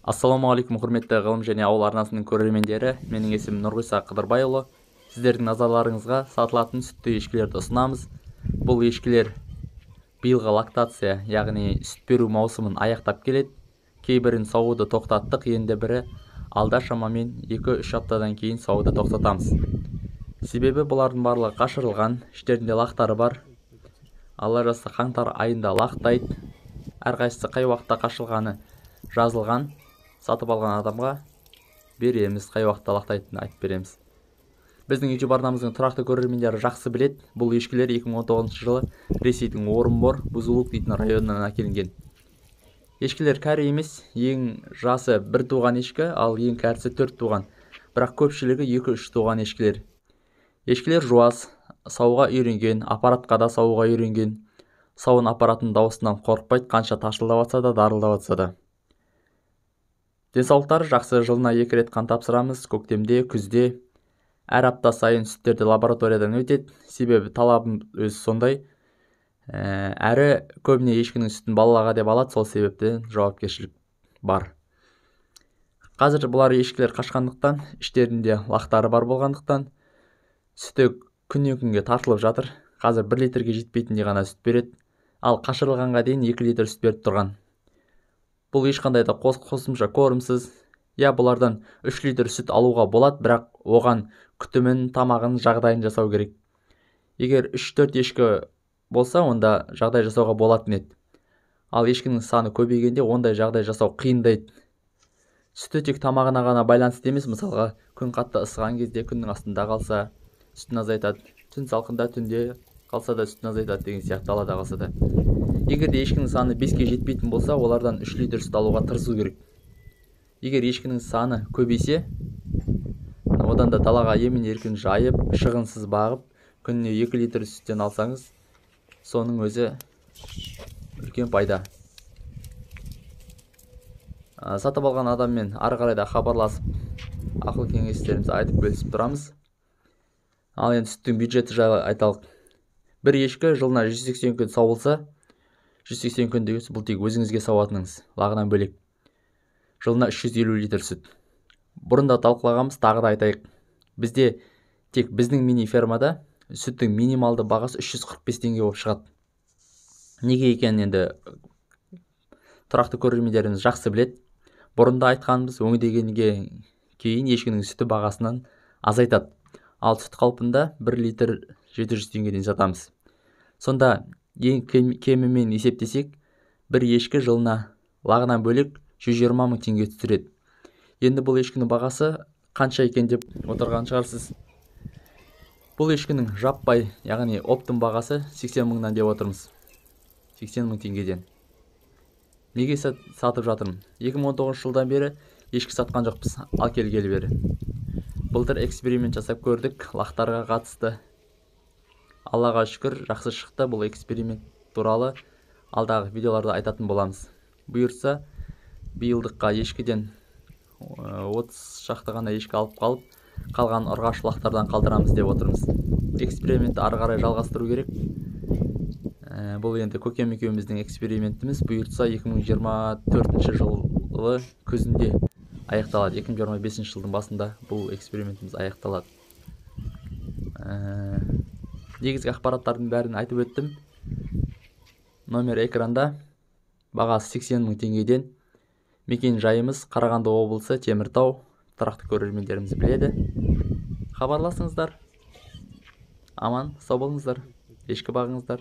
Ассалаумағалейкум, құрметті Ғылым және ауыл арнасының көрермендері. Менің есімім Нұрғиса Қыдырбайұлы. Сіздердің назарларыңызға сатылатын сүтті ешкілерді ұсынамыз. Бұл ешкілер биылғы лактация, яғни сүт беру маусымын аяқтап келеді. Кейбірін саууды тоқтаттық, енді бірі алда шамамен 2-3 аптадан кейін саууды тоқтатамыз. Себебі бұлардың барлығы қашырылған, іштерінде лақтары бар. Алла жазса, қаңтар айында лақтайды. Әрқайсысы қай уақытта қашылғаны жазылған. Сатып алған адамға береміз, қай уақытта лақтайтынын айтып береміз. Біздің YouTube арнамыздың тұрақты көрермендері жақсы біледі. Бұл ешкілер 2019 жылы Ресейдің Орынбор, Бузулук дейтін районынан әкелінген. Ешкілер кәрі емес, ең жасы 1 туған ешкі, ал ең кәрісі 4 туған. Бірақ көпшілігі 2-3 туған ешкілер. Ешкілер жуас, сауға үйренген, аппаратқа да сауға үйренген. Сауын аппаратының дауысынан қорықпайды, қанша тарсылдап атса да, дарылдап атса да. Денсаулықтары жақсы, жылына 2 рет қан тапсырамыз, көктемде, күзде. Әр апта сайын сүттерді лабораториядан өтеді, себебі талабым өзі сондай. Әрі көбіне ешкінің сүтін балаларға деп алады, сол себептен жауапкершілік бар. Қазір бұлар ешкілер қашқандықтан, іштерінде лақтары бар болғандықтан, сүті күннен күнге тартылып жатыр. Қазір 1 литрге жетпейтіндей ғана сүт береді. Ал қашырылғанға дейін 2 литр сүт беріп тұрған. Бұл ешқандай да қосымша кормсыз. Я бұлардан 3 литр сүт алуға болады, бірақ оған күтімін, тамағын, жағдайын жасау керек. Егер 3-4 ешкі болса, онда жағдай жасауға болатын еді. Ал ешкінің саны көбейгенде ондай жағдай жасау қиындайды. Сүті тек тамағына ғана байланысты емес, мысалға күн қатты ысыған кезде күннің астында қалса, сүтін азайтады. Түн салқында түнде қалса да сүтін азайтады деген сияқты, далада қалса да. Егер де ешкінің саны 5-ке жетпейтін болса, олардан 3 литр сүт алуға тырысу керек. Егер ешкінің саны көбейсе, одан да далаға емін еркін жайып, шығынсыз бағып, күніне 2 литр сүттен алсаңыз, соның өзі үлкен пайда. Сатып алған адаммен ары қарай да хабарласып, ақыл кеңестерімізді айтып бөлісіп тұрамыз. Ал енді сүттің бюджеті жайлы айталық. Бір ешкі жылына 180 күн сауылса, 180 күн деген бұл тек өзіңізге сауатыныңыз, лағынан бөлек. Жылына 350 литр сүт. Бұрын да талқылағанбыз, тағы да айтайық. Бізде тек біздің мини фермада сүттің минималды бағасы 345 теңге болып шығады. Неге екенін енді тұрақты көрермендеріміз жақсы біледі. Бұрын да айтқанбыз, өңдегенге кейін ешкінің сүті бағасынан азайтады. Ал сүт қалпында 1 литр 700 теңгеден сатамыз. Сонда ең кемімен есептесек, бір ешкі жылына лағынан бөлек 120 мың теңге түсіреді. Енді бұл ешкінің бағасы қанша екен деп отырған шығарсыз. Бұл ешкінің жаппай, яғни оптом бағасы 80 мыңнан деп отырмыз. 80 мың теңгеден. Неге сатып жатырмын? 2019 жылдан бері ешкі сатқан жоқпыз, ал келгелі бері. Былтыр эксперимент жасап көрдік, лақтарға қатысты. Аллаға шүкір, жақсы шықты. Бұл эксперимент туралы алдағы видеоларда айтатын боламыз. Бұйыртса, биылдыққа ешкіден 30 шақты ғана ешкі алып қалып, қалған ұрғаш лақтардан қалдырамыз деп отырмыз. Экспериментті ары қарай жалғастыру керек. Бұл енді көкем екеуміздің экспериментіміз. Бұйыртса 2024 жылы күзінде аяқталады. 2025 жылдың басында бұл экспериментіміз аяқталады. Негізгі ақпараттардың бәрін айтып өттім. Номер экранда, бағасы 80 мың теңгеден. Мекен жайымыз Қарағанды облысы, Теміртау. Тұрақты көрермендеріміз біледі. Хабарласыңыздар. Аман, сау болыңыздар. Ешкі бағыңыздар.